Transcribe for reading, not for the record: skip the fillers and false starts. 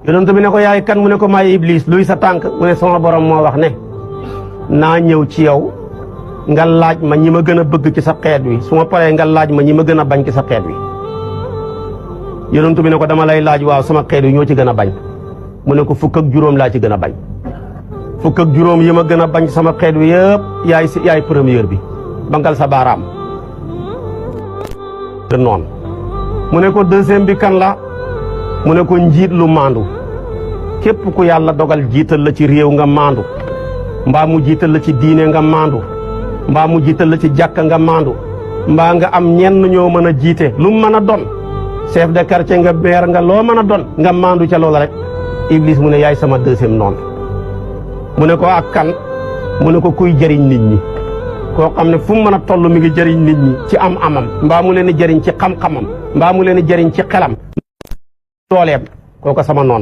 yonent bi ne ko yaay kan mu ne ko maay Iblis luy sa tànk mu ne sama borom moo wax ne naa ñëw ci yow nga laaj ma ñi ma gën a bëgg ci sa xeet wi su ma paree nga laaj ma ñi ma gën a bañ ci sa xeet wi yonent bi ne ko dama lay laaj waaw sama xeet wi ñoo ci gën a bañ mu ne ko fukk ak juróom laa ci gën a bañ fukk ak juróom yi ma gën a bañ sama xeet wi yëpp yaay première bi bangal sa baaraam te noonu mu ne ko deuxième bi kan la mu ne ko njiit lu maandu képp ku yàlla dogal jiital la ci réew nga maandu mbaa mu jiital la ci diine nga maandu mbaa mu jiital la ci jàkka nga maandu mbaa nga am ñenn ñoo mën a jiite lu mën a don chef de quartier nga maire nga loo mën a don nga maandu ca loola rek Iblis mu ne yaay sama deuxième noonu mu ne ko ak kan mu ne ko kuy jëriñ nit ñi koo xam ne fu mu mën a toll mi ngi jëriñ nit ñi ci am amam mbaa mu leen di jëriñ ci xam-xamam mbaa mu leen di jëriñ ci xelam dooleem kooku sama noon